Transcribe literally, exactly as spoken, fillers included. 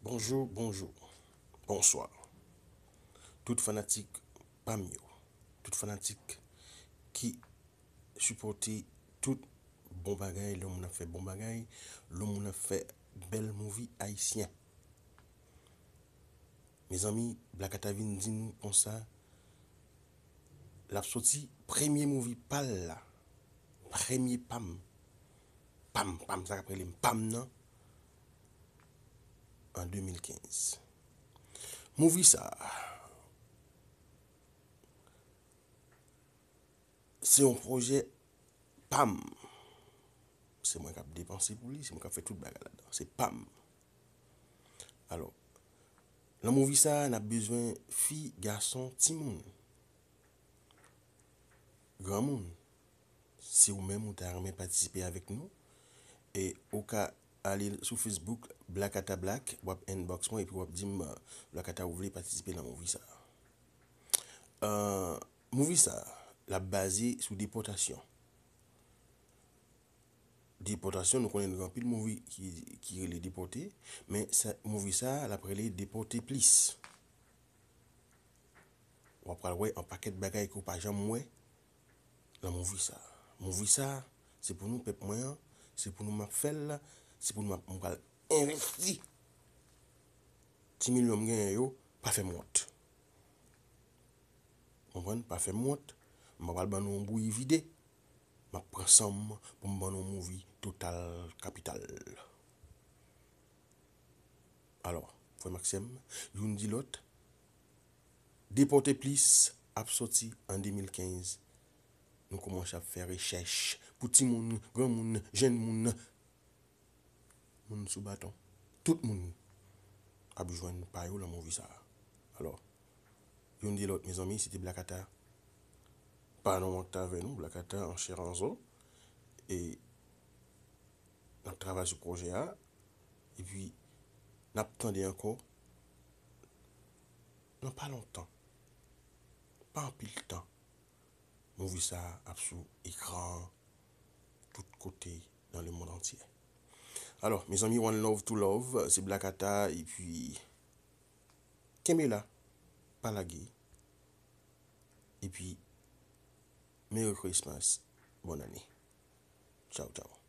Bonjou, bonjou, bonswa. Tout fanatik pa m yo, tout fanatik ki sipòte tout bon bagay, lè moun ap fè bon bagay, lè moun ap fè bèl movie ayisyen. Mezanmi, Black Ata vin di nou konsa, l ap soti premye movie pa l la, premye pa m, pa m, pa m, sa k ap rele m pa m nan, an de mil kenz. Movie sa, se yon pwojè pa m. Se mwen k ap depanse pou li, se mwen k ap fè tout bagay ladan. Se pa m. Alò, nan movie sa, n ap bezwen fi, gason, timoun, granmoun. Si ou menm ou ta renmen patisipe avèk nou, e ou ka ale sou Facebook, Black Ata Black, w ap inbox mwen epi w ap di m, Black Ata, ou vle patisipe nan movie sa. Euh, movie sa, l ap baze sou depòtasyon. Depòtasyon, nou konnen gen anpil movie ki, ki rele Depòte, men sa, movie sa, l ap rele Depòte Plis. W ap pral wè yon pakèt bagay ke w pa janm wè nan movie sa. Movie sa, se pou nou pèp mwen an, se pou nou m ap fè l la, se pou nou m ap, m pral envesti. Ti milyon m genyen yo, pa fè m wont. Konprann? Pa fè m wont. M pa pral ban nou yon bouyi vide. M ap pran san m pou m ban nou yon movie total kapital. Alò, frè m ak sè m, youn di lòt, Depòte Plis ap soti an de mil kenz. Nou kòmanse ap fè rechèch pou timoun, granmoun, jenn moun, moun sou baton. Tout moun ap jwenn pa yo nan movie sa a. Alò, youn di lòt, mezanmi, se te Black Ata. Pa nan wont avè nou, Black Ata an chè an zo. E n ap travay sou pwojè a. Epi, n ap tande ankò nan pa lontan, pa anpil tan, movie sa a ap sou ekran an tout kote dans le monde entier. Alò, mezanmi, one love to love, se Black Ata, epi kenbe la, pa lage, epi Merry Christmas, bòn ane. Tchaw, tchaw.